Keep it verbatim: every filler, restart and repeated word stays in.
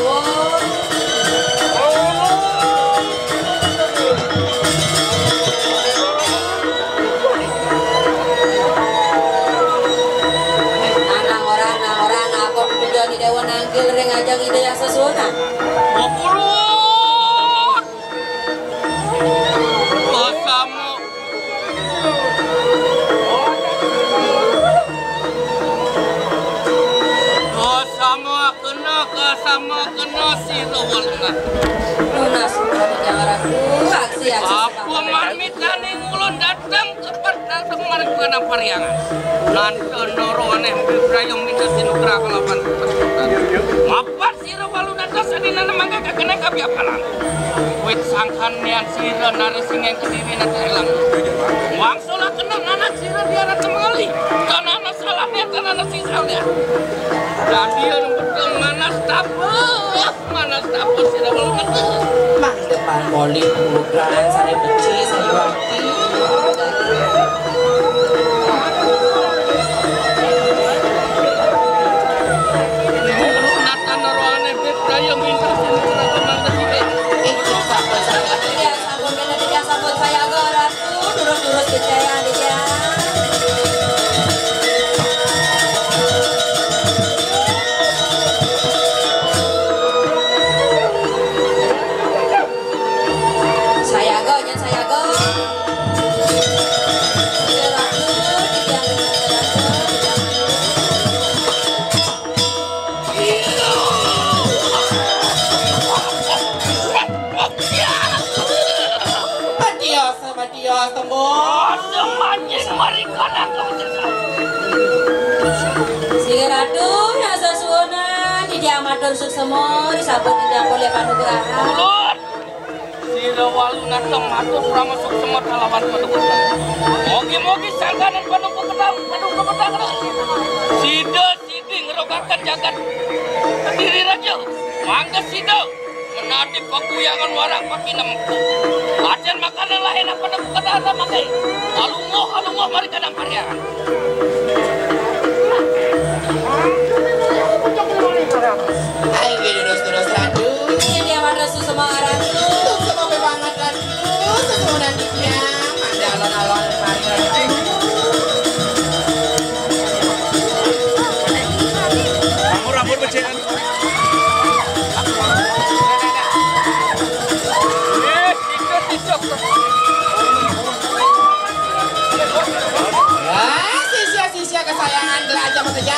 Nang ora, nang ora, nang apa tujuan Ida Déwa nangkil ring ajeng Ida Hyang Sesuhunan? Wah, purun. Kasama. Kasama kena, kasama kena sira Waluna. Nunas, Ida Hyang Ratu, aksi, aksi. Apa mamitaning ulun dateng ka pertama maring Panamparyangan? Nanta noro aneh bibrayung minta sinugra kalawan kepesutan. Mapan sira Waluna dasadinana mangga kakena kapiapalan. Wit sangkan nian sira Narasinga ing Kediri nata elang. Wangsul kena nanak sira diarat kemali. Tanana salah niat, tanana sing salah niat. Dadi anu betul manas tapa, manas tapa sira Waluna. Mangda pamolih pungguran sane becik, sane wangi. Natan rohane bit kaya minta sing kena kemang kesini. Iya, sampun kena tiga sampun sayaga, Ratu. Durus-durus kecaya, Aditya. Sayaga, nya sayaga. Iya, Ratu, tiga, tiga, tiga. Matiasa, matiasa, Mbok. Sing Ratu, ya sesuunan, titiang matur suksema, disambut titiang polih panugrahan. Ulun, Sira Waluna teng matur surama suksema kalawan panugrahan. Mogi-mogi sangkaning panumpu kedang, panumpu kedang. Sida sida ngerogaken jagat Kediri Raja. Mangda sida menadi paguyangan warak pakinempu. Ajen makanan lain apa nempu kata mangke. Alunguh, alunguh mari kadang pariangan. Ayo, terus, terus, Ratu. Ini dia, Ratu, semua Ratu. Semua banget, Ratu. Sesuunan dia. Ada alon-alon, mari, Ratu. Rambut-rambut becik. Ya, sisya-sisya kesayangan belajar bekerja.